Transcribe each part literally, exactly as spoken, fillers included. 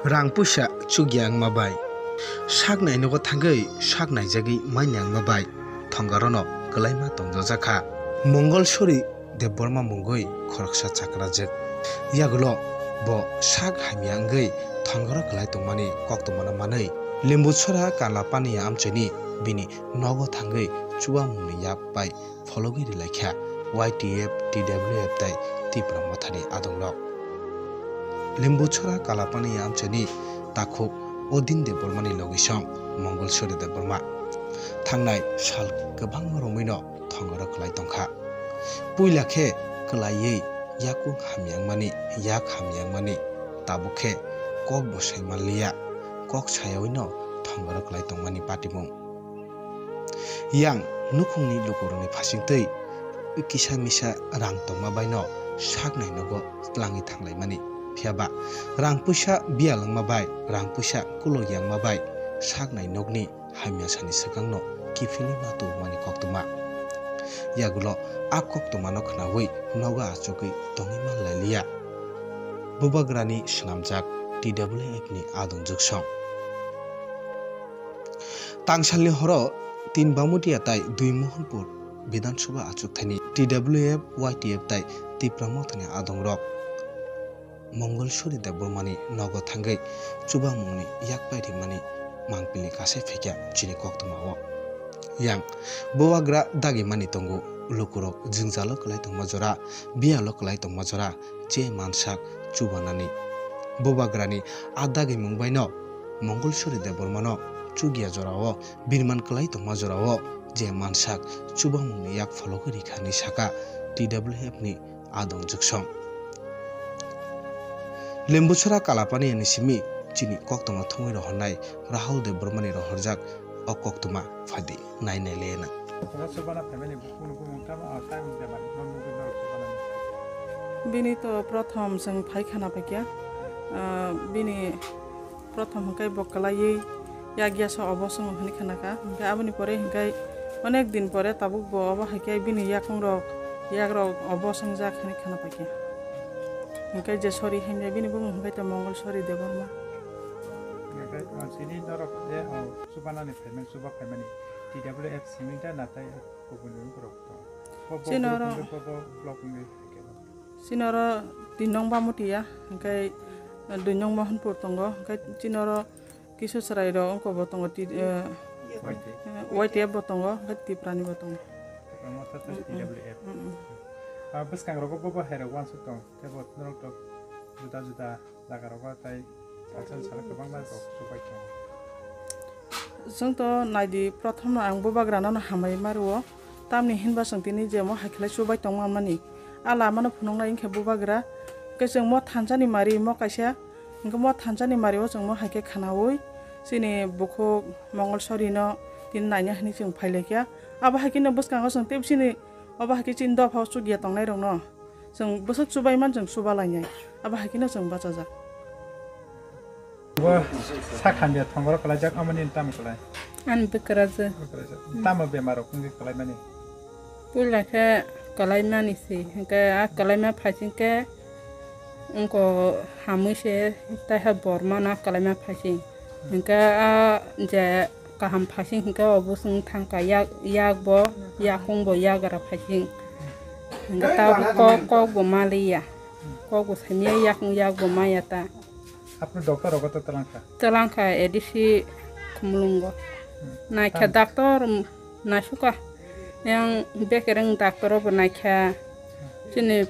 Rang puisa chukya wngma bai, sak nai nogo thangwi sak naijagwi manya wngma bai thongarono kwlaima tongjajakha. Mongol Sori Debbarma mungwi khoroksa chakrajwk. Yagulo bo sak hamya wngwi thongaro kwlai tongmani koktwmano manwi Lembuchora Kalapaniya amchaini bini nogo thangwi chubamungni yak bai phologwi rilaikha Y T F, T W F tei Tipra Mothani adongrok. Lembuchora Kalapani amchaini takhuk Odin Debbarmani logisong Mongol Sori Debbarma thangnai sal kwbangma romwino thongaro kwlai tongkha. Puila khe kwlaiwi yakung hamyangmani, yak hamyangmani, tabuk khe kok bo sai manliya, kok sayawino thongaro kwlai tongmani patimung. Yang nukhungni lukurokni phasingtwi kisa misa rang tongma baino saknai nogo tlangwi thanglaimani. Phiyaba rang puisa biyal wngma bai, rang puisa kulok yangma bai saknai nokni hamya sani swkangno kiphilwi ma tubumani koktwma. Yagulo a koktwmano khwnawi nogo achugwi tongwi manlailiya. Bubagrani swnamjak T W F ni adongjwk song. Tangsalni horo tin Bamutia tai dui Mohanpur Bidhan Sabha achukthani T W F, Y T F tai Tipra Mothani adongrok Mongol Suri Debbarmani nogo thangwi chubamungni yak pai rimani mangpili kasai phaikha chini koktwmao. Yang bubagra dagimani tongo, lukurok jwngjalo kwlai tongma jora, biyalo kwlai tongma jora, je mansak chubanani. Bubagrani a dagimung baino Mongol Suri Debbarmano chukya jorao birman kwlai tongma jorao je mansak chubamungni yak phologwi rikha hinwi saka T W F ni adongjwk song. Lembuchora Kalapani ni simi chini koktwma thumwi rohornai Rahul Debbarmani rohorjak o koktwma phadi nai nai lena. Chubana phaimani bumung tamo, ah, tamo bemar, non nugwi norok chubana. Bini to prothom chwng phai khana paikya. Ah, bini prothom hwnkhe bo kwlaiwi yak yasa obo chwng hwnwi khana kha. Hwnkhe aboni pore hwnkhe onek din pore tabuk bo obo hai khe bini yakung rok, yak rok obo chwngjak hwnwi khana paikya. Hwnkhe je Sori himya bini bumung hwnkhe to Mongol Sori Debbarma. Hwnkhe, ah, chini norok je, ah, chubana ni phaimani, chuba phaimani T W F simi da natai. Kubun ni borok to. Bo, bo Chini group oro wngwi, bo, bo block wngwi hai khe. Chini oro tin nong Bamutia, hwnkhe dui nong Mohanpur tongo, hwnkhe chini oro kisu chwrai rok wngkha bo tongo, ti-, eh, Y T F. Eh, Y T F bo tongo, hwnkhe Tipra ni bo tongo. Tipra Motha tei Mm, mm. T W F. Mm, mm. Ah, bwskang rogo bo, bo hai rok uansuk tong, tei bo norok to juda juda. Jaga rogo tai salsa salo kwbangma rok chubai tongo. Chwng to naidi, prothom no ang bubagrano no hambai ma rwo, tamni hinba chwng tini je omo hai khlai chubai tong manmani. A lama no phunuknai wngkhe bubagra, hwnkhe chwng mo thansa ni mari mo kaisa, hwnkhe mo thansa ni mari o chwng mo hai khe khwnaui chini bukhuk Mongol Sori no tini naina hinwi chwng phai lai kha. Abo hai khe no bwskango chwng tei chini Obo hai khe chini dopha o chukya tongnai rok no chwng bwswk chubai man chwng chuba lainai, abo hai khe no chwng bachajak. Bo sak hamya thongoro kwlaijak, amoni tamo kwlai? Ani bwkrajwk. Bwkrajwk. Tamo bemar rok wngwi kwlaimani? Puila khe kwlaimani se, hwnkhe a kwlaima phaising khe wngkho hamwi se, taiha bor mano kwlaima phaising. Hwnkhe a je kaham phaising hwnkhe obo chwng thangkha, yak, yak bo, yakung bo yagra phaising. Hwnkhe ta kok, kok bo maliya. Kok bo samiya, yakung yak bo maya ta. Apni doctor rogo to twlangkha? Twlangkha A D C Khumulwngo. Hmm. Naikha tam- doctor, um, naisukha. Yang bekereng doctor bo naikha. Chini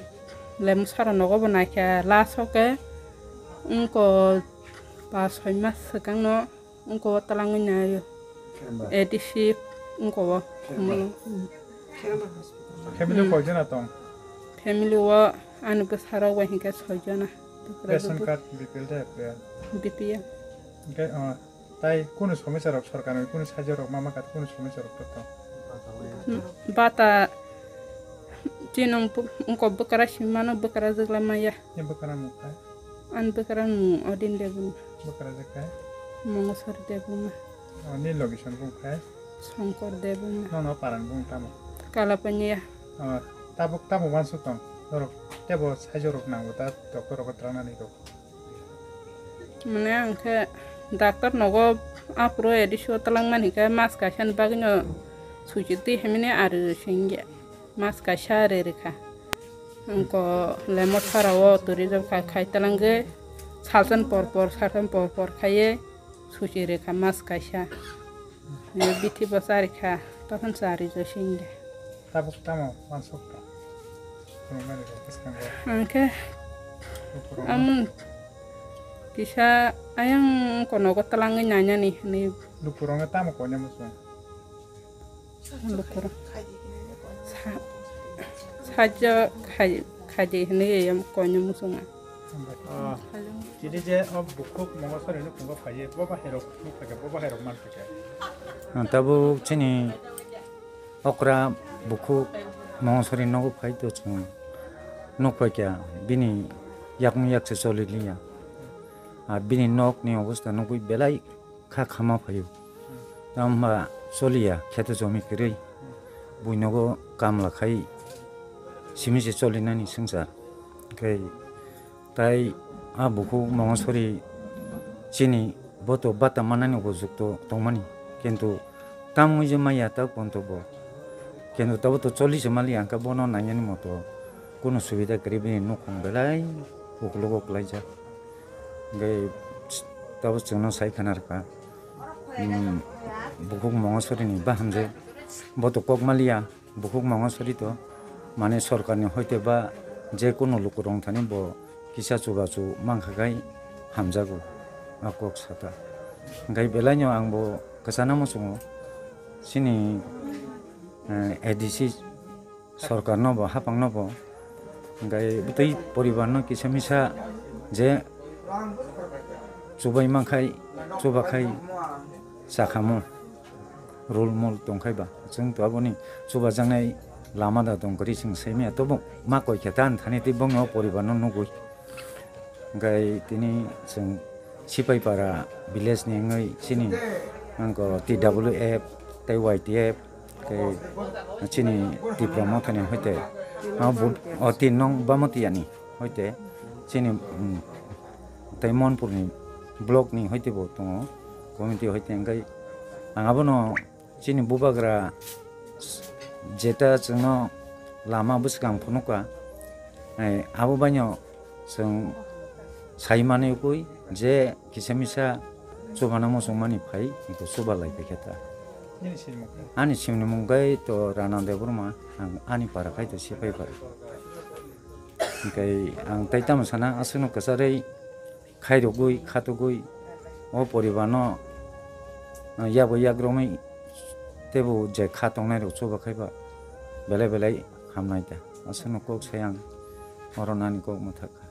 Lemsara nogo bo naikha. Last o khe wngkho pas soi mas swkang no wngkho twlangwi naio. Khemba. A D C wngkho o. Khemba. Khumulwng. Family Hmm. koijona tong? Family o ani bwsarok bai hinkhe soijona. Ration card B P L de A P L? B P L. Hinkhe, uh, tai kunu somosa rok sorkar ni kunu sajyo rok ma ma kha kunu somosa rok to tong? Hmm, bata chinong pu-, wngkho bwkra simi mano bwkra jwkla maya. Ni bwkra mung kha? Ani bwkra mung Odin Debun. Bwkra jwk kha? Mongoswari Debun. Oh, ni location bung kha? Songkor Debun. Nono paran bung tamo? Kalapanya. Oh, tabuk tamo wansuk tong? Norok tebo sajyo rok nango ta doctor rok twlangnani rok? Mane ang khe doctor nogo aphuru A D C o twlangmani khe mas kaisani bagwino suichiti himani ari singya. Mas kaisa ari rikha. Angko lemot sarao turi jok kha khai twlangwi salsan por por salsan por por khaiwi suichi rikha mas kaisa. Ni bithi bo charikha, tokon chari jo singya. Tabuk tamo wansukha? Phunuknani rok bwskango. Ang khe lukurok amon kisa ayang konogo twlangwi nainani hinwi. Lukurokno tamo koina muchung? Lukurok. Sa-, sajak khai-, khaidi hinwi koina muchunga. Ah, chini je o bukhuk Mongosori nukhungo phaiye, bo bahairok nukha khe, bo bahairok mankha khe. Ang tabuk chini okra bukhuk Mongosori nogo phai to chwng nukphai kha, bini yakung yak se choli liya. Ar bini nok ni obostha nugwi belai kha khama phaio. Tamo wngkha choliya kheto jomi kwrwi. Buinogo kamla khai simi se cholinani swngchar. Hwnkhe tai a bukhuk Mongosori chini boto bata mannani bo jukto tongmani. Kintu tamo wngwi je maya ta ponto bo. Kintu tabo to choli se maliya hwnkhe bono nainani moto kunu subida kwrwi bini nukhung belai uklogo kwlaijak. Hwnkhe tabo chwngno sai khna rwkha. Hmm, bukhuk Mongosori ni bahamjwk. Bo to kok maliya, bukhuk Mongosori to. Mane sorkar ni hoite ba je kunu lukurok thani bo kisa chubachu mankha khai hamjago. A kok sata. Hwnkhe belai no ang bo kwchana muchungo. Chini, eh, A D C sorkar no bo, hapang no bo, hwnkhe bwtwi poribar no kisa misa je chubai mankhai, chubakhai chakhamo rul mul tongkhai ba, chwng to aboni chubajaknai lama da tong kwrwi chwng saimaya, tobo ma koi khe ta thani tei bongni o poribar no nugwi. Hwnkhe tini chwng Sipaipara village ni wngwi chini, ang ko T W F tei Y T F tei chini Tipra Motha ni hoite, ah, bu-, o tin nong Bamatiya ni hoite chini, mm, tei Monpur ni block ni hoite bo tongo committee hoite, hwnkhe ang abono chini bubagra jeta chwngno lama bwswkang phunukha, eh, abo baino chwng sai manwi ukui je kisa misa chubana muchungmani phai, eko chuba lai phaikha ta. Nini sinimung khe? Ani sinimung khe to Rana Debbarma, ang ani para khai to Sipaipara. Hwnkhe ang tai tamo sana, aswkno kwcharwi khairogwi, khatogwi, o poribarno, ah, yabo yakrogwi teibo je kha tongnairok chuba khaiba belai belai hamnai ta. Aswkno kok sai ang, oro nani kok mwthak kha.